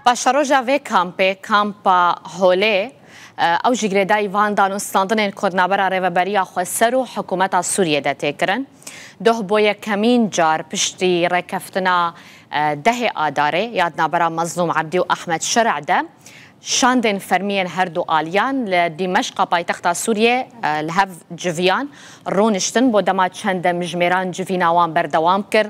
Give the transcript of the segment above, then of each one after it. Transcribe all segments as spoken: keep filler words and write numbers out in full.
Paşeroja vê kampê, kampa Holê, e, ew jî girêdayî van danûstandinên ku di navbera Rêveberiya Xweser û Hikûmeta Sûriyê de tê kirin. Doh bo yekemîn car piştî rêkeftina, e, dehê Adarê ya di navbera Mezlûm Ebdî û Ehmed Şer'a de şandên fermiyên her du aliyan li Dîmeşqa paytexta Sûriyê, e, li hev civiyan rûniştin. Bo dema çend demjimêran civîna wan berdewam kir.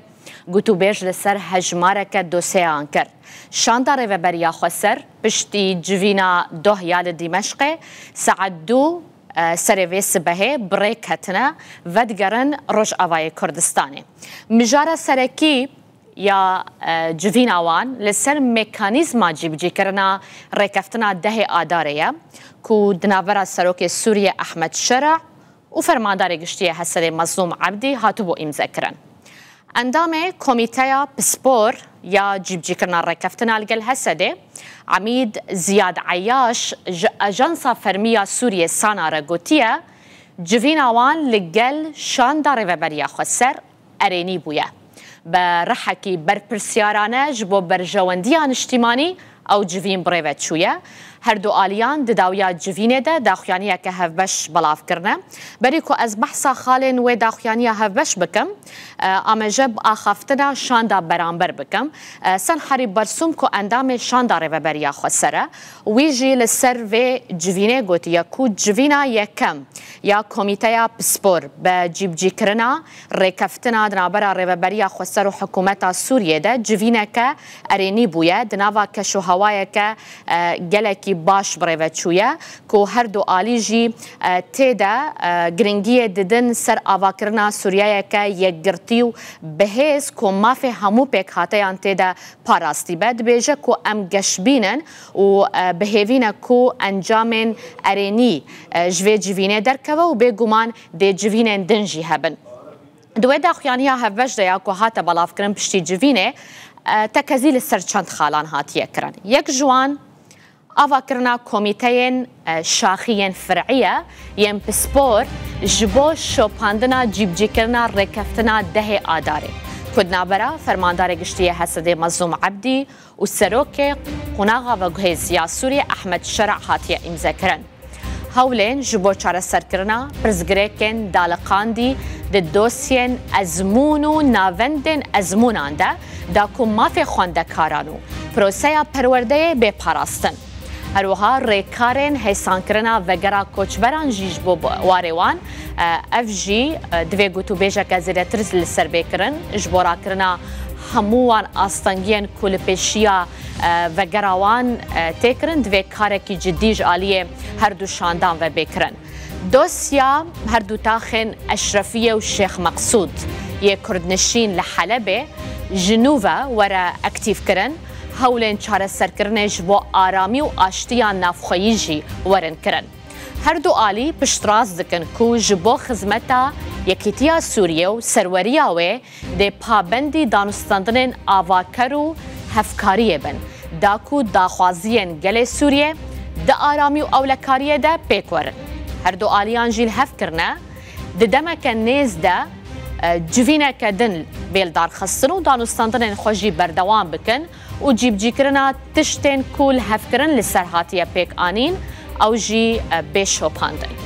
Gotûbêj li ser hejmareke dosyeyan kir. Şanda Rêveberiya Xweser piştî civîna doh ya li Dîmeşqê saet du, e, serê vê sibehê bi rê ketine, vedigerin Rojavayê Kurdistanê. Mijara serekî ya, e, civîna wan li ser mekanîzma cîbicîkirina rêkeftina dehê Adarê ye ku di navbera Serokê Sûriyê Ehmed Şera û Fermandarê Giştî yê Hesedê Mezlûm Ebdî hatibû îmzekirin. Endamê Komîteya Pispor ya Cîbicîkirina Rêkeftina li gel Hesedê, Emîd Ziyad Eyyaş, ji Ajansa Fermî ya Sûriyê, SANA, re gotiye, civîna wan li gel şanda Rêveberiya Xweser erênî bûye. Bi rihekî berpirsiyarane ji bo berjewendiya niştîmanî ew civîn bi rê ve çûye. Her du aliyan di dawiya civînê de daxuyaniyeke hevbeş belav kirine. Berî ku ez behsa xalên wê daxuyaniya hevbeş bikim, e, ameje bi axaftina şanda beramber bikim. E, Senharî Bersûm ku endamê şanda Rêveberiya Xweser e, wî jî li ser vê civînê gotiye ku civîna yekem ya Komîteya Pispor bi cîbicîkirina rêkeftina di navbera Rêveberiya Xweser û Hikûmeta Sûriyê de civîneke erênî bûye, di nava keşûhewayeke, e, gelekî baş bi rê ve çûye, ku her du alî jî, e, tê de, e, giringiyê didin ser avakirina Sûriyeyeke yekgirtî û bihêz ku mafê hemû pêkhateyan tê de parastî be. Dibêje ku em geşbîn in û, e, bi hêvî ne ku encamên erênî, e, ji vê civînê derkeve û bêguman dê civînên din jî hebin. Di wê daxuyaniya hevbeş de ya ku hate belavkirin piştî civînê, e, tekezî li ser çend xalan hatiye kirin. Yek ji wan avakirina komîteyên, e, şaxî yên fir'î ye, yên pispor ji bo şopandina cîbicîkirina rêkeftina dehê Adarê, ku di navbera Fermandarê Giştî yê Hesedê Mezlûm Ebdî û Serokê Qonaxa Veguhêz ya Sûriyê Ehmed Şera hatiye îmzekirin. Hewlên ji bo çareserkirina pirsgirêkên daliqandî di dosyên ezmûn û navendên ezmûnan de, da ku mafê xwendekaran û proseya perwerdeyê bê parastin. Her wiha rêkarên hêsankirina vegera koçberan jî ji bo warê wan, e, ev jî, e, divê gotûbêjeke zêdetir li ser bê kirin, ji bo rakirina hemû wan astengiyên ku li pêşiya, e, vegera wan, e, tê kirin, divê karekî cidî ji aliyê her du şandan ve bê kirin. Dosya her du taxên Eşrefiye û Şêx Meqsûd yê kurdnişîn li Helebê ji nû ve were aktîfkirin, hewlên çareserkirinê ji bo aramî û aştiya navxweyî jî werin kirin. Her du alî piştrast dikin ku ji bo xizmeta Yekîtiya Sûriyê û serweriya wê dê pabendî danûstandinên avaker û hevkariyê bin, da ku daxwaziyên gelê Sûriyê di aramî û ewlekariyê de pêk werin. Her du aliyan jî li hev kirine, di demeke nêz de, e, civîneke din bê lidarxistin û danûstandinên xwe jî berdewam bikin û cîbicîkirina tiştên ku li hev kirin li ser hatiye pêk anîn, ew jî, e, bê şopandin.